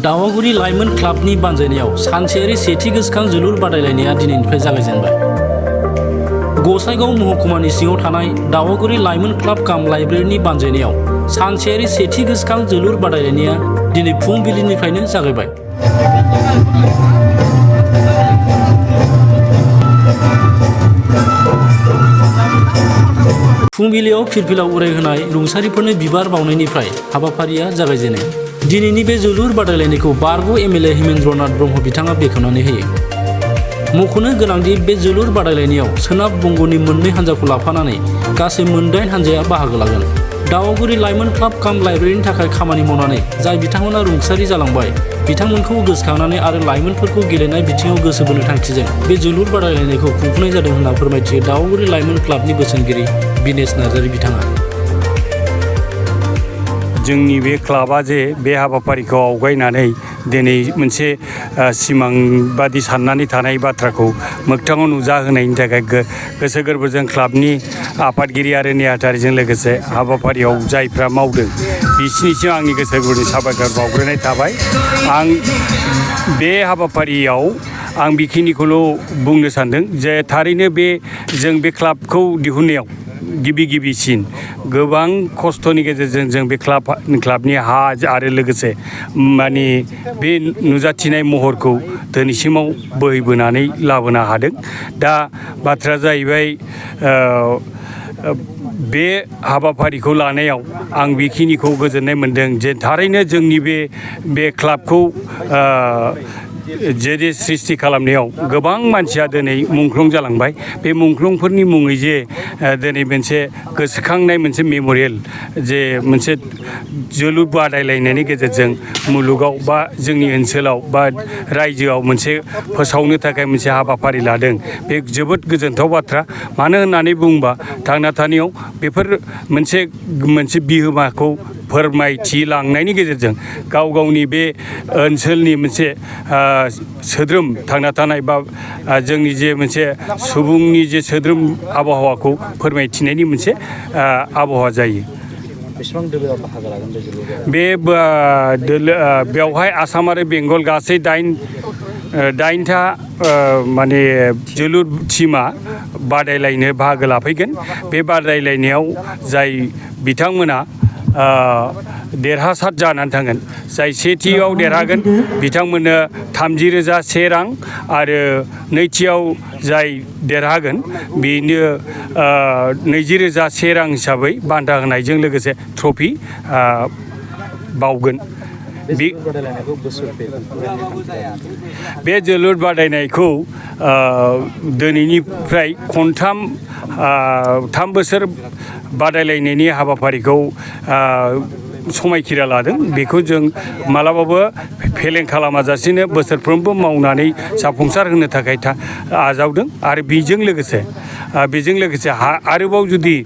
दावागुरि लाइमोन क्लाबनि बानजायनायाव सानसेयारि सेथि गोसोखां जोलुर बादायलायनाया दिनैनिफ्राय जागायजेनबाय। गसाइगाव महकुमानि सिङाव थानाय दावागुरि लाइमोन क्लाब काम लाइब्रेरिनि बानजायनायाव सानसेयारि सेथि गोसोखां जोलुर बादायलायनाया दिनै फुंबिलिनिफ्रायनो जागायबाय। फुंबिलियाव फिरफिलाव उरायहोनाय रुंसारिफोरनो बिबार बावनायनिफ्राय हाबाफारिया जागायजेनो। दिनैनि बे जोलुर बादायलायनायखौ बारग' एमएलए हिमेन्द्रनाथ ब्रह्म बिथाङा बेखेवनानै होयो। मख'नो गोनांदि बे जोलुर बादायलायनायाव सोनाब बंग'नि मोननै हानजाखौ लाफानानै गासै 8 हानजाया बाहागो लागोन। दावागुरि लाइमोन क्लाब काम लाइब्रेरिनि थाखाय खामानि मावनानै जाय बिथांमोना रुंसारि जालांबाय बिथांमोनखौ गोसोखांनानै आरो लाइमोनफोरखौ गेलेनाय बिथिङाव गोसो बोनो थांखिजों बे जोलुर बादायलायनायखौ खुंफुंनाय जादों होनना फोरमायथियो दावागुरि लाइमोन क्लाबनि बोसोनगिरि बिनेश नार्जारी बिथाङा। जोंनि बे क्लाबा जे बे हाबाफारिखौ आवगायनानै दिनै मोनसे सिमां बादि साननानै थानाय बाथ्राखौ मोगथाङाव नुजाहोनायनि थाखाय गोसो गोरबोजों क्लाबनि आफादगिरि आरो नेहाथारिजों लोगोसे हाबाफारियाव जायफ्रा मावदों बिसिनिसिम आंनि गोसो गोरबोनि साबायखर बावग्रोनाय थाबाय। आं बे हाबाफारियाव आं बेखिनिखौल' बुंनो सानदों जे थारैनो जों बे क्लाबखौ दिहुननायाव गिबिसिन गोबां खस्थ'नि गेजेरजों जों बे क्लाबनि हा आरो लोगोसे माने बे नुजाथिनाय महरखौ दिनैसिमाव बोहैबोनानै लाबोनो हादों। दा बाथ्राया जाहैबाय बे हाबाफारिखौ लानायाव आं बेखिनिखौ गोजोननाय मोनदों जे थारैनो जोंनि बे क्लाबखौ जे सृष्टि खालामनायाव गोबां मानसिया दिनै मुंख्लं जालांबाय। बे मुंख्लंफोरनि मुङै जे दिनै मोनसे गोसोखांनाय मोनसे मेम'रियेल जे मोनसे जोलुर बादायलायनायनि गेजेरजों मुलुगाव बा जोंनि ओनसोलाव बा रायजोआव मोनसे फोसावनो थाखाय मोनसे हाबाफारि लादों, बे जोबोद गोजोनथाव बाथ्रा। मानो होननानै बुङोबा थांना थानायाव बेफोर मोनसे बिहोमाखौ फोरमायथि लांनायनि गेजेरजों गाव गावनि बे ओनसोलनि मोनसे सोद्रोम थांना थानाय बा जोंनि जे मोनसे सुबुंनि जे सोद्रोम आबहावाखौ फोरमायथिनायनि मोनसे आबहावा जायो। बेसेबां दोलोआ बाहागो लागोन बे बेवहाय आसाम आरो बेंगल गासै दाइनथा माने जोलुर टीमा बादायलायनो बाहागो लाफैगोन। बे बादायलायनायाव जाय बिथांमोना देरहासार जानानै थांगोन, जाय सेथियाव देरहागोन बिथांमोननो 30,001 रां आरो नैथियाव जाय देरहागोन बेनो 20,001 रां हिसाबै बान्था होनायजों लोगोसे ट्रफि बावगोन। बे जोलुर बादायनायखौ दिनैनिफ्राय 3 बोसोर बादायलायनायनि हाबाफारिखौ समायखिरा लादों। बेखौ जों मालाबाबो फेलें खालामाजासेनो बोसोरफ्रोमबो मावनानै जाफुंसार होनो थाखाय आजावदों। आरो बेजों लोगोसे आरोबाव जुदि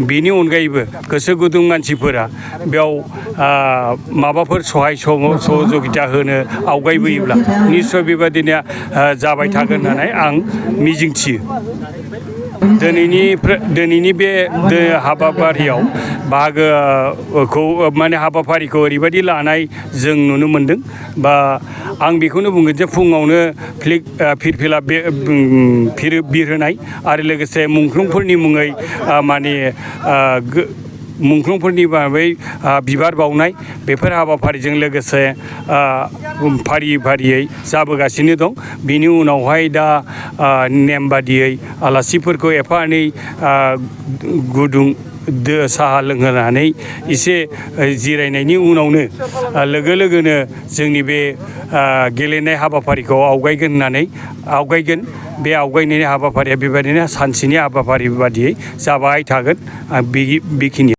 बेनि अनगायैबो गोसो गुदुं मानसिफोरा बेयाव माबाफोर सहाय सहजुगिता होनो आवगायबोयोब्ला निस्सय बेबादिनो जाबाय थागोन होननानै आं मिजिंथियो। दिनैनि बे हाबाफारियाव बाहागोखौ माने हाबाफारिखौ ओरैबायदि लानाय जों नुनो मोनदों बा आं बेखौनो बुंगोन जे फुङावनो फिरफिला बिरहोनाय आरो लोगोसे मुंख्लंफोरनि मुङै माने मुंख्लंफोरनि बागै बिबार बावनाय बेफोर हाबाफारिजों लोगोसे फारियै जाबोगासिनो दं। बिनि उनावहाय दा नेम बादियै आलासिफोरखौ एफा एनै गुदुं साहा लोंहोनानै एसे जिरायनायनि उनावनो लोगोनो जोंनि बे गेलेनाय हाबाफारिखौ आवगायगोन। बे आवगायनायनि हाबाफारिया बेबायदिनो सानसेनि हाबाफारि बादियै जाबाय थागोन। बेखिनि